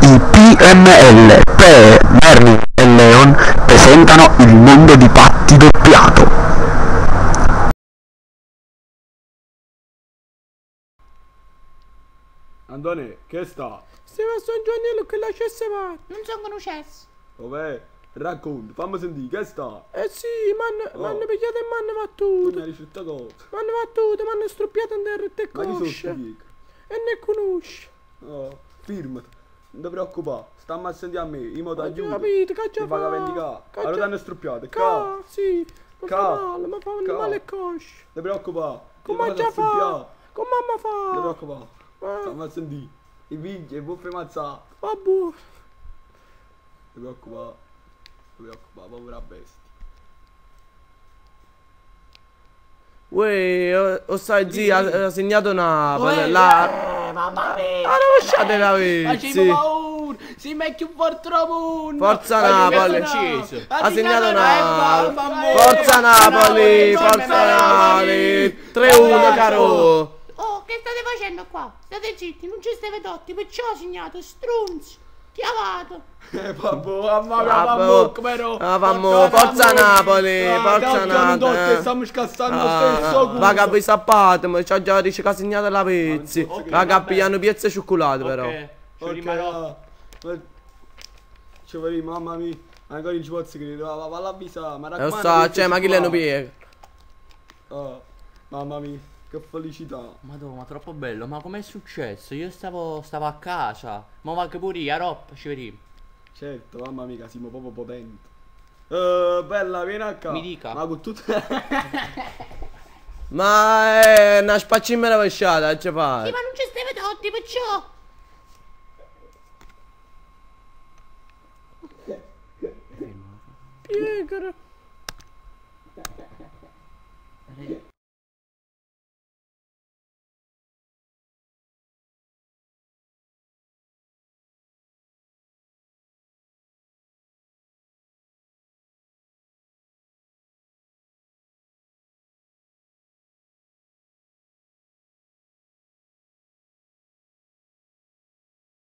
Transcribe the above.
I PML, Pee, Merlin e Leon presentano Il mondo di Patty doppiato. Antonio, che sta? Steva San Giovanni che lasciasse fare. Non sono conoscessi. Vabbè, racconta, fammi sentire, che sta? Eh sì, m'hanno Oh. m'hanno pigliato e m'hanno Tu mi battuto. hai ricevuto cosa? M'hanno battuto, m'hanno struppiato in terra e te Ma chi sono cosce. sti fichi? E ne conosci. Oh, firmati, non ti preoccupare, stammi a sentire a me, io mo ti Ho aiuto. capito, che Ti già paga fa? 20k, Che allora già- ti hanno struppiato, Ca, K, sì. Mi Ca. fa male, mi fa Ca. male le cosce. Non ti preoccupare, Come io già vado a fa? struppiare. Come mamma Non ti fa? preoccupare, Eh, stammi a sentire. I figli, e buffe mazzate. vabbè. Non ti preoccupare, non ti preoccupare, povera bestia. Uè, o sai zia, ha segnato Napoli, Uè, la... mamma mia! Ha rovesciato la Facciamo Vezzi. paura! Si mette più forte del mondo! Forza Napoli. Successo? Ha segnato Napoli. mamma mia! Forza Napoli, forza Napoli. 3-1 caro. Oh, che state facendo qua? State zitti, non ci state dotti, perciò ho segnato, strunzi. Chiamato. Vabbè, mamma mia, Vabbè. mamma, però. Ah, vammo, forza Napoli, forza Napoli. Stiamo scassando Ah, stesso culo. Va che vi sappate, ma c'ha già dice che ha segnato la Pezzi. Ok, Va che vabbè. pigliano piezze e cioccolato però. Ok, ci Ok, rimarrò. ah, ma- Ci vedi, mamma mia, ancora non ci posso credere, va, va, va avvisare, ma E lo raccomando. sa, che cioè, ma chi qua. le piega? Oh, mamma mia, che felicità. Madonna, ma troppo bello, ma com'è successo? Io stavo a casa, ma va che pure io, a Rop, ci vediamo. Certo, mamma mia, siamo proprio potenti. Bella, vieni a qua. Mi dica. Ma con tutte... Ma è una spaccimma rovesciata, ce fai? Sì, ma non ci state dotti, perciò. Piegare.